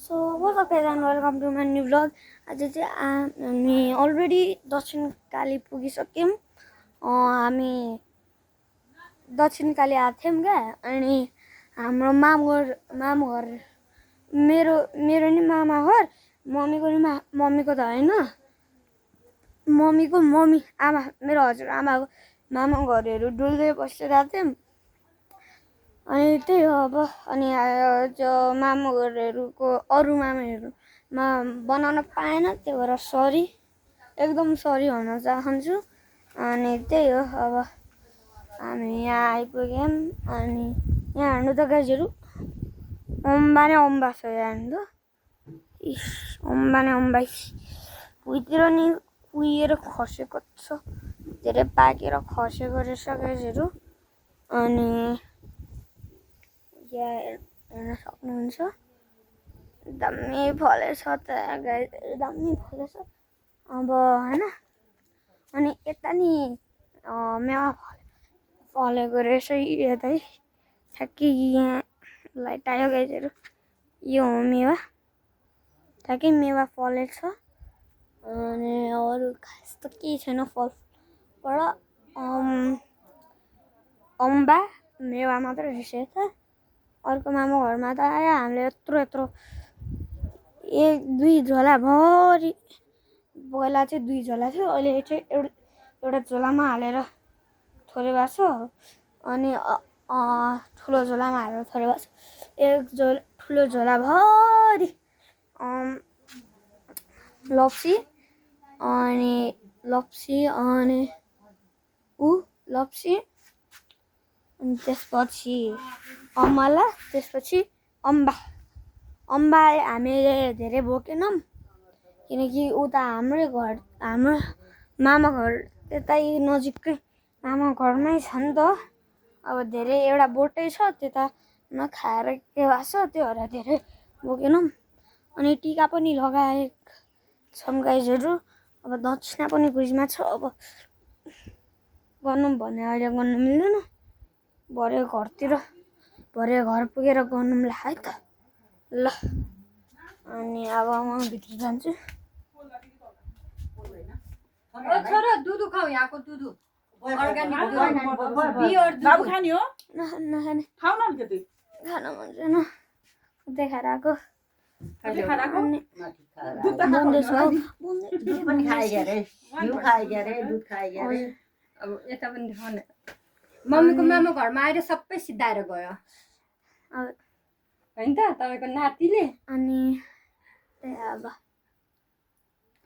So what's up and welcome to my new vlog. आज चाहिँ हामी अलरेडी दक्षिण काली पुगिसक्यौँ। हामी दक्षिण काली आएको थियौँ क्या। अनि हाम्रो मामु घर मेरो नि मामा घर, मम्मीको नि मम्मीको त होइन, मम्मीको मम्मी आमा मेरो हजुरआमाको मामा घरहरू डुल्दै बसिरहेको थियौँ। अनि त्यही हो अब। अनि जो मामु घरहरूको अरू मामाहरूमा बनाउन पाएन, त्यही भएर सरी, एकदम सरी भन्न चाहन्छु। अनि त्यही हो अब हामी यहाँ आइपुग्यौँ। अनि यहाँ हेर्नु त गाइजहरू, अम्बा नै अम्बा छ यहाँ हेर्नु त। अम्बा नै अम्बा, भुइँतिर नि कुहिएर खसेको छ, धेरै पाकेर खसेको रहेछ गाइजहरू। अनि यहाँ हेर्न सक्नुहुन्छ, दामी फलेछ त गाइस, दामी फलेछ अब होइन। अनि यता नि मेवा फलेको रहेछ यतै, ठ्याक्कै यहाँ लाइट आयो गाइसहरू, यो हो मेवा, ठ्याक्कै मेवा फलेछ। अनि अरू खास त केही छैन फलबाट, अम्बा मेवा मात्रै रहेछ यता। अर्को मामा घरमा त आयो हामीले यत्रो एक दुई झोलाभरि, पहिला चाहिँ 2 झोला थियो, अहिले चाहिँ एउटा झोलामा हालेर थोरै भएको छ। अनि ठुलो झोलामा हालेर थोरै भएको छ। ठुलो झोलाभरि लप्सी अनि लप्सी अनि त्यसपछि अमला, त्यसपछि अम्बा हामीले धेरै बोकेनौँ, किनकि उता हाम्रो मामा घर त्यतै नजिकै मामा घरमै छ नि त। अब धेरै एउटा बोटै छ, त्यता नखाएर के भएको छ, त्यो भएर धेरै बोकेनौँ। अनि टिका पनि लगाएछौँ गाइजहरू। अब दक्षिणा पनि भुइँमा छ, अब गर्नु भने अहिले गर्नु मिल्दैन, भरे घर पुगेर गर्नुलाई है त ल। अनि अब म भित्र जान्छु। छोरा दुध खाऊ, यहाँको दुध अर्ग्यानिक बाबु खाने हो, नखाने, खाऊ न अलिकति, खान मन छैन, देखाएर आएको। अब यता पनि देखाउ न। मम्मीको मामा घरमा आएर सबै सिधाएर गयो होइन त तपाईँको नातिले। अनि अब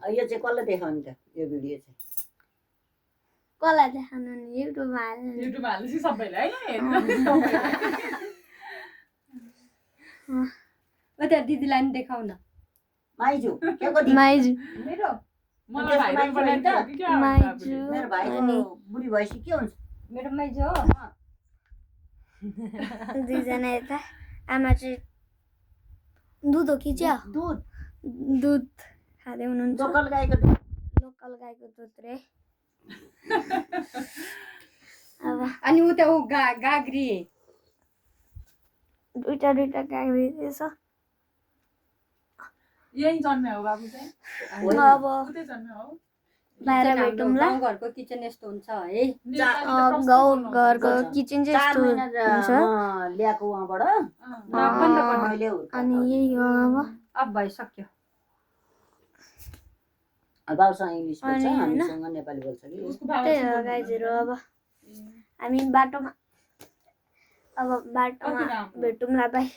यो चाहिँ कसलाई देखाउने त, यो भिडियो चाहिँ कसलाई देखाउनु नि, युट्युबमा हाल्नु सबैलाई उता दिदीलाई नि देखाउ न। माइजू माइजू मेरो मेरो भाइको बुढी भएपछि के हुन्छ? मेरो माइजू हो। दुईजना यता, आमा चाहिँ दुध हो कि चिया? दुध खाँदै हुनुहुन्छ। लोकल गाईको दुध रे। अब अनि उता ऊ गाग्री दुईटा गाग्री छ। यही जन्मे हो बाबु चाहिँ, अब उतै जन्मे हो। बाहिर भेटौँला। घरको किचन यस्तो हुन्छ है, गाउँ घरको किचन चाहिँ यस्तो हुन्छ। ल्याएको उहाँबाट अनि यही हो अब भइसक्यो। बाबुसँग इङ्ग्लिस बोल्छ, हामीसँग नेपाली बोल्छ कि। त्यही हो गाइजहरू। अब हामी बाटोमा भेटौँला, बाई।